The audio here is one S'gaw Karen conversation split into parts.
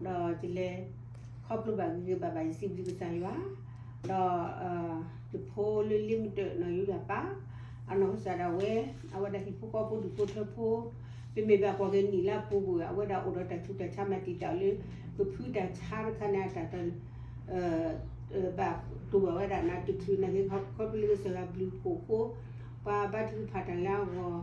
ဒီးယလဲၤခီဖျိဘၣ်ဂ့ၤဂ့ၤဘၣ်ဘၣ် ယစံးဘျုးကစၢ်ယွၤ, ဒီး ယဖိလၢလ့မ့ၢ်တၢၢ်နီၢ်ယိယၤပၢ်, အနီၢ်ကစၢ်ဒၣ်ဝဲ, အဝဲဒၣ်ဟံၣ်ဖိဃီဖိဒူၣ်ဖိထၢဖိ, ပမ့ၢ်ဘၣ်ကွၢ်က့ၤနံၣ်လါပူၤကွံာ် အဝဲဒၣ်အိၣ်ဒီးတၢ်ဆူးတၢ်ဆါမၤတံာ်တာ်လၢ ပဖုတၢ်ဆါတခါန့ၣ် အတၢ်တ ဘၣ်တူၢ်ဘၣ်ဝဲဒၣ်နၤတချုးနာ်က့ ခီဖျိလၢကစၢ်ယွၤဘျုးဖှိၣ်အဃိ, ပှၤဘါထုကဖၣ်တၢ်လၢအဂီၢ်,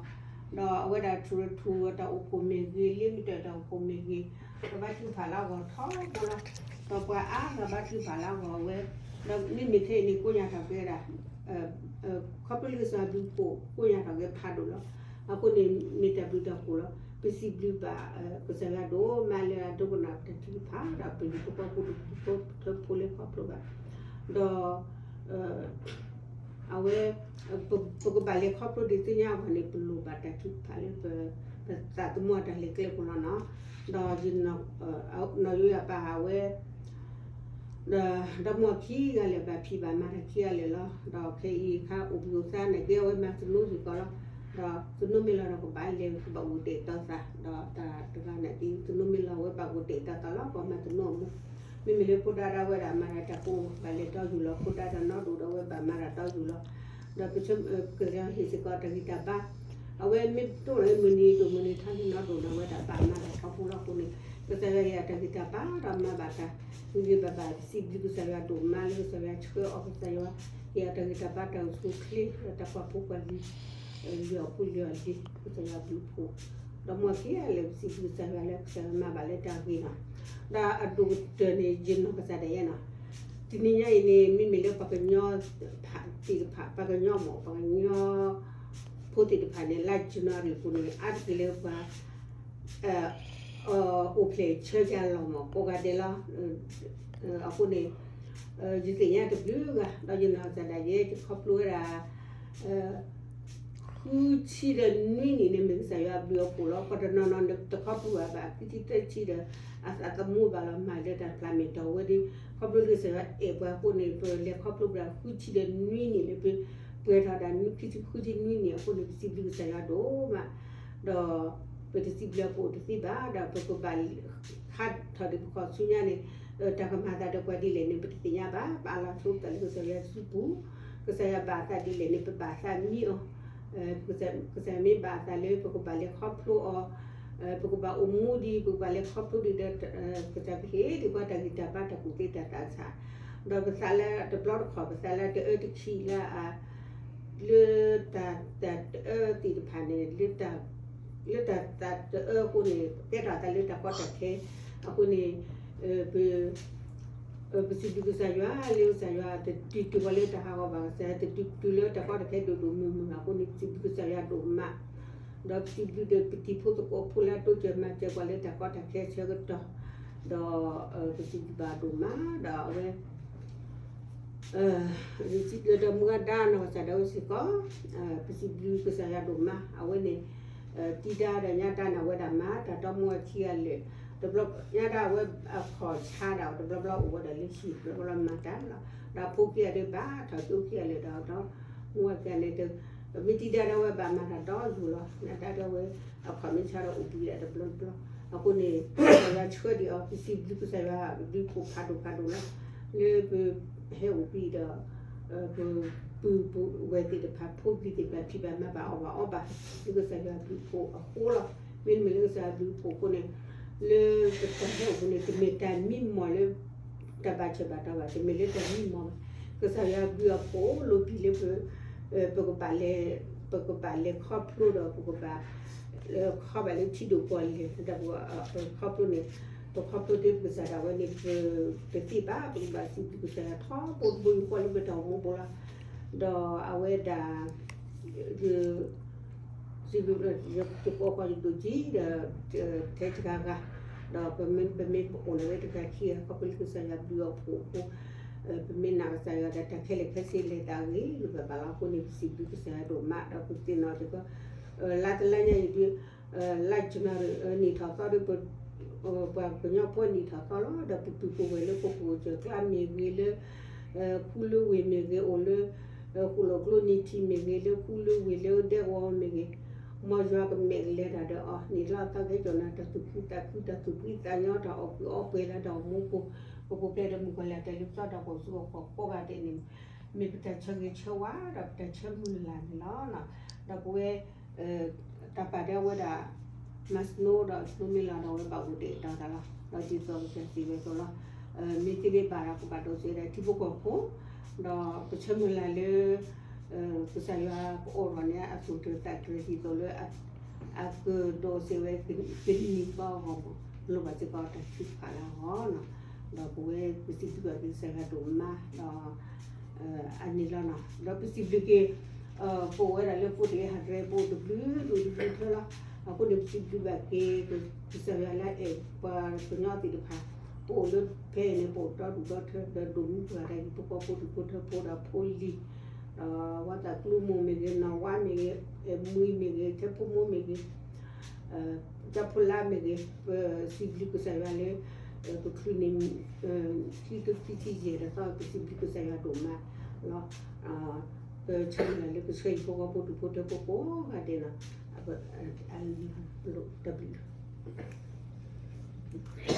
ဒီးအဝဲဒၣ်ထူၣ်ထူၣ်တၢ်အိၣ်ဖှိၣ်မ့ၢ်ဂ့ၤ, လ့မ့ၢ်တၢၢ်တၢ်အိၣ်ဖှိၣ်မ့ၢ်ဂ့ၤ, ပှၤဘါထုကဖၣ်လၢအဂီၢ်ထီဘိလီၤ, ဒီးပှၤအါဂၤဘါထုကဖၣ်လၢအဂီၢ်ဝဲ, ဒီးမ့မ့ၢ်ခဲအံၤန့ၣ် ကိးညါထီၣ်က့ၤဝဲဒၣ် ခီဖျိလၢကစၢ်ယွၤဘျုးဖှိၣ် ကိးညါထီၣ်က့ၤဖးဒိၣ်လီၤ. အဃိန့ၣ် မ့ၢ်တၢ်ဘျုးတၢ်ဖှိၣ်လီၤ. ပစံးဘျုးဘၣ် ကစၢ်ယွၤဒိၣ်မးလၢအဒိကနၣ်တၢ်ထုကဖၣ် ဒီးပလံၤဖိပှၤဖိဒူၣ်ဖိထၢဖိလၢခီဖျိဘၣ်, ဒီး အဝဲ ပကဘၣ်လဲၤခီဖျိဒ်သ့ၣ်ညါအဂီၢ်န့ၣ် ပလိၣ်ဘၣ်တၢ်ထုကဖၣ်လၢ ပသးသမူအတၢ်လဲၤကျဲပူၤလီၤနီၤ, ဒီး နီၢ်ယိယၤပၢ်အဝဲ ဒီး ဒီမါဝၤခံဂၤလၢာ်ဘၣ်ဖံးဘၣ်မၤတၢ်ခံဂၤလၢာ်လီၤ. ဒီးခဲအံၤအခါအိၣ်ဘှံးအိၣ်သါနာ်က့ အဝဲမၤသနူစ့ၢ်ကီးလီၤ. ဒီးသနူမ့ၢ်လီၤဒီးကဘၣ်လဲၤကဘၣ်အိၣ်တဲာ်တီၤသး, ဒီးတၢ်တဂၤနာ်က့ သနူမ့ၢ်လီၤဝဲဘၣ်အိၣ်တဲာ်တီၤသးလီၤ ပှၤမၤသနူအမူ, မ့မ့ၢ်လၢဖိဒၣ်ဒၣ်ဝဲဒၣ်မၤတၢ်တၢ်ကိးဘၣ်လဲၤဒီယူၢ်လီၤ ဖိဒၣ်ဒီးနီၢ်ဒိၣ်ဒီးဝဲဘၣ်မၤတၢ်ဒီယူၢ်လီၤ. ဒီးပဆၢ ကစၢ်ယွၤဟ့ၣ်စ့ၢ်ကီးတၢ်ဂံၢ်တၢ်ဘါ, အဝဲမ့ၢ်တအိၣ်လၢမုၢ်နံၤဒိၣ်မုၢ်နံၤထီန့ၣ် နီၢ်ဒိၣ်ဒီးဝဲဒၣ်ဘၣ်မၤတၢ်ခီဖျိလီၤအဃိန့ၣ် ကစၢ်ယွၤဟ့ၣ်အတၢ်ဂံၢ်တၢ်ဘါဒီးမၤဘၣ်တၢ်ဂ့ၤဂ့ၤဘၣ်ဘၣ် ပစံးဘျုးကစၢ်ယွၤဒိၣ်မးလၢကစၢ်ယွၤဆှၢအီၤ ကစၢ်ယွၤဟ့ၣ်အတၢ်ဂံၢ်တၢ်ဘါတၢ်အိၣ်ဆူၣ်အိၣ်ချ့ ဒီးတၢ်ကွၢ်ဖိကွၢ်လံၤ လၢအပူၤလၢအလံၤ ကစၢ်ယွၤဘျုးဖှိၣ်, ဒီးမ့ၢ်ခံဂၤလၢာ်ပစံးဘျုးကစၢ်ယွၤလၢကစၢ်ယွၤမၤဘၣ်လၢတၢ်ဂ့ၤနီၤ, ဒီးအဒိၣ်ကတၢၢ်န့ၣ် ယနီၢ်ကစၢ်ဒၣ်ယဲနီၤ, တနံၤညါအံၤန့ၣ် မ့မ့ၢ်လၢပှၤကညီသ့ၣ်တဖၣ် ပှၤကညီမ့ၢ် ပှၤကညီဖိသ့ၣ်တဖၣ်န့ၣ် လါယနူၤအါရံၤပူၤန့ၣ် အါတက့ၢ်လၢပှၤ အိၣ်ဖျဲၣ်ဆၢယၤလီၤမ့ၢ် ကိးဂၤဒဲးလီၤ. အဃိန့ၣ် ယသ့ၣ်ညါတဘျုးဂၤ ဒီးယနီၢ်ကစၢ်ဒၣ်ယဲ ယခီဖျိဝဲဒၣ် ဃုဆံဒီးနွံနံၣ်န့ၣ် မ့ၢ်ကစၢ်ယွၤအဘျုးအဖှိၣ်လီၤ. ပှၤတနီၤနီၤတခီဖျိဘၣ်ဘၣ် ခံဆံသၢဆံဒီး အသးသမူဘၣ်လီၤ မၤလၢတၢ်ဖျါမ့ၢ်တီၢ်ဝဲဒီး ခီဖျိလၢကစၢ်ယွၤအဲၣ်ပှၤအဃိန့ၣ် ပလဲၤခီဖျိဘၣ်ဃုဆံဒီးနွံနံၣ်န့ၣ် ပပှဲၤထီၣ်ဒၣ်နွံဆံဃုဆံနွံနံၣ်အဃိန့ၣ် ပစံးဘျုးကစၢ်ယွၤဒိၣ်မး ဒီး ပတစံးဘျုးအပှၤတသ့ဘၣ် ဒီးပကဘၣ် ခါထီၣ်ဒံးပခီၣ်ဆူညါန့ၣ် တၢ်ကမၤသးဒီးပှၤဒ်လဲၣ်န့ၣ် ပတသ့ၣ်ညါဘၣ် ပအလီၤဆိကတၢ်လၢကစၢ်ယွၤစုပူၤ ကစၢ်ယွၤဘၣ်အသးဒ်လဲၣ်န့ၣ် ပဘၣ်သးမံအီၤ ကစၢ်မ့ၢ်ဘၣ်အသးလၢပကဘၣ်လဲၤခီဖျိအီၤ ပကဘၣ်အိၣ်မူဒံး ပကဘၣ်လဲၤခီဖျိဒံးဒီး ကစၢ်ကဟ့ၣ်ဒံးပှၤတၢ်ဂံၢ်တၢ်ဘါတၢ်ကူၣ်သ့တၢ်သးဆး ဒီးပသးလၢတဘျီတခီၣ် ပသးလၢတအၢတခံးလၢ လၢတၢ်တအၢသ့ၣ်တဖၣ်န့ၣ် လၢတၢ်သးတအၢအဃိန့ၣ် ကဲထီၣ်အသးလၢတၢ်ကီတၢ်ခဲ အဃိန့ၣ် ပ ပစံးဘျုးကစၢ်ယွၤလၢကစၢ်ယွၤတတုၤတုၤပှၤလၢတၢ်ဟးဂီၤဘၣ် ကစၢ်ယွၤတတုၤတုၤလၢတၢ်ကီတၢ်ခဲဒိၣ်ဒိၣ်မုၢ်မုၢ်အဃိန့ၣ် ပစံးဘျုးကစၢ်ယွၤဒိၣ်မး ဒီးပစံးဘျုးဒီးပတံၤဖိသကိးဖိလၢအတိစၢၤမၤစၢၤပှၤလၢတၢ်ကီတၢ်ခဲဆၢကတီၢ် ဒီး ပစံးဘျုးဘၣ်ဒိၣ်မး ဒီးအဝဲ ဒီးမုၢ်ဂၤဒါနီၢ်ကစၢ်ဒၣ်ဝဲစ့ၢ်ကီး ပစံးဘျုးကစၢ်ယွၤဒိၣ်မး အဝဲန့ၣ် တံၤဒါဒီးညါဒါန့ၣ် အဝဲဒၣ်မၤတၢ်ဒီမါဝၤခံဂၤလၢာ် တဘျီညါဒါအဝဲအခီၣ်ဆါဒၣ် တဘျီဘျီအိၣ်ဝဲဒၣ်လၢဟံၣ် တဘျီဘျီမၤတၢ်လီၤ ဒီးဖိခံဂၤဒၣ်ဘၣ်ထီၣ်ကၠိခံဂၤလၢာ်ဒီး ဒီမါဝၤခံဂၤန့ၣ် မ့ၢ်တံၤဒါဒၣ်ဝဲဘၣ်မၤတၢ်ဒီယူၢ်လီၤ ညါဒါဒၣ်ဝဲ အခီၣ်မ့ၢ်ဆါဒီးအိၣ်ဘှံးဒၣ်တဘျီဘျီ အဃိန့ၣ် ကစၢ်ယွၤဆှၢဒံးအီၤ ပစံးဘျုးကစၢ်ယွၤဘျုးဖှိၣ်ဖးဒိၣ်ဖးဒိၣ်လီၤ လၢပဟဲအိၣ်ဘှံးဒီး ပပုၢ်ပဝဲၢ်သ့ၣ်တဖၣ် ဖိပျံၤသ့ၣ်တဖၣ် ဖံးဘၣ်မၤဘၣ်အီၣ်ဘၣ်အီဘၣ် လၢကစၢ်ယွၤဘျုးဖှိၣ်အဃိလီၤ. မ့တမ့ၢ်လၢကစၢ်ယွၤဘျုးဖှိၣ်အဃိန့ၣ် လၢပတၢ်ဟဲအိၣ်န့ၣ် တမ့ၢ်တၢ်မံမီၢ်လၢ တၢ်ဘၣ်ဆၢဘၣ်တီၢ်ဘၣ် တမ့ၢ်လၢတၢ်မံမီၢ်ဘၣ်. ကစၢ်ယွၤဘျုးအဖှိၣ်လိၣ်ဘံၣ်လၢ ပကဘၣ်လဲၤ ပကဘၣ်လဲၤခီဖျိဒီး ပကဘၣ် ခီဘၣ်လၢထံဒိၣ်ကီၢ်လဲၢ် ဒီးပခီဖျိန့ၣ် ပခီဖျိဒ်ပကစၢ်ဒၣ်ဝဲန့ၣ် ပတသ့ဘၣ် ပကဘၣ်စံးဘျုးကစၢ်ယွၤထီဘိတဘိယူၢ်ဃီလၢပတၢ်အိၣ်မူပူၤလီၤ. ဒီးအဝဲဒၣ် စံးဘျုး ယကိးဃီယဒိၣ်ကံဒီး ထဲတဂၤဂၤ ဒီးပမ့ၢ်အိၣ်န့ၣ်ဝဲတဂၤခံဂၤ ခီဖျိလၢကစၢ်ယွၤဘျုးအဖှိၣ်အဃိ ပမ့ၢ်နာ်ကစၢ်ယွၤဒီး တၢ်ခဲလၢာ်ခဲဆ့လဲၤသးဂ့ၤဂ့ၤဘၣ်ဘၣ်လီၤ. အဃိန့ၣ် ပစံးဘျုးကစၢ်ယွၤဒိၣ်မး ဒီးပသ့ၣ်နီၣ်တခီ လါတလါညါအံၤဒ် လါယနူၤအါရံၤနံၣ်ထီၣ်သီဒီး ပ ပှၤကညီဖိနံၣ်ထီၣ်သီလီၤ. ဒီးပပုၢ်ပဝဲၢ်လၢပကအိၣ်စၢၤကျါမ့ၢ်ဂ့ၤလၢ ခူလၢဝ့ၢ်မ့ၢ်ဂ့ၤ အိၣ်လၢ ဃိၣ်လီၢ်ကျိနံၤထံးမ့ၢ်ဂ့ၤ လၢခူလၢဝ့ၢ်လၢဒဲကဝီၤမ့ၢ်ဂ့ၤ မ်ယွၤကမဲာ်ကလဲၤတၢ်ဒီးအီၤန့ၣ်လီၤ. သးကဲကီးနၤ တၢ်သူၣ်ခုသးခု တၢ်သူၣ်ဖှံသးညီ တၢ်အီၣ်ကုၢ်အီပှဲၤလၢတၢ်အိၣ်မူပူၤ, ပပူၤဖျဲးဒီးမုၣ်ကီၤလံၢ် တၢ်လၢပသီတၢ်ပီၢ်ဆူအဖီခိၣ်ကိးဂၤဒဲးန့ၣ် မ့ၢ်ပတၢ်ဆၢဂ့ၤဆၢဝါ ဒီးပတၢ်ဆၢမုၢ်လၢ်န့ၣ်လီၤ. ဒီးပဝဲ တၢ်ပာ်ဒၣ်ဝဲဒၣ် မၤ snow ဒီး snow မ့ၢ်လီၤဒီး အဝဲဘၣ်အိၣ်ဒံးဒီးတၢ်လီၤ. ဒီးဒ်သိးပတၢ်စံးဝဲအသိးလီၤ. မ့ၢ်သ့မ့ၢ်ဘၣ်ဒီး ကဘၣ်ဒိးစဲးဒၣ်ထံဖိကီၢ်ဖိ, ဒီးပဆၢမုၢ်လၢ်လၢ ကစၢ်ယွၤကအိးထီၣ်န့ၢ် အသူၣ်ထီၣ်သးထီၣ်ဒ်သိးလၢ အကဒိးစဲးဝဲကနံၤသီအဂီၢ်မး, လိၣ်ဘၣ်စ့ၢ်ကီးတၢ်ထုကဖၣ်လၢအဂီၢ်န့ၣ်, ဒီးပဝဲပစံးဘျုးဘၣ်က့ၤကစၢ်ယွၤဒိၣ်မး ဒီး အန့ၣ်လီၤန့ၣ်, ဒီးပစံးဘျုးက့ၤ ပအိၣ်ဝဲဒၣ်လၢ forty-eight hundred ပအိၣ်တဘျုးဒိၣ်တဘျုးထၢလီၤ. အဃိန့ၣ် ပစံးဘျုးဘၣ်က့ၤ ကစၢ်ယွၤလၢအဲၣ်ပှၤကညီသ့ၣ်တဖၣ်, ပအိၣ်လၢဖဲအံၤန့ၣ် ပအိၣ်ဒီဒူၣ်ဒီထၢ ဒီးဒိၣ်မူပှၤတၢ်ဟံၣ်ဖိဃီဖိ ဒူၣ်ဖိထၢဖိဒီးဖိလံၤ, ဒီးဝါသးကျူမ့ၢ်ဂ့ၤ, နီၢ်ဝါမ့ၢ်ဂ့ၤ, အဲၣ်မှံမ့ၢ်ဂ့ၤ, ထဲဖိမိၢ်မ့ၢ်ဂ့ၤ, တၢ်ဖိလါမ့ၢ်ဂ့ၤ, ပစံးဘျုးကစၢ်ယွၤလၢ ပချုးန့ၣ် ခံကသံခံယဲၢ်ဒီးသီ ပစံးဘျုးကစၢ်ယွၤဒိၣ်မးလီၤ. ပဆၢမုၢ်လၢ်လၢကဆှၢဟံၣ်ဖိဃီဖိ ဒူၣ်ဖိထၢဖိကိးဂၤဒဲးန့ၣ်, တၢ်ဘျုးလီၤ.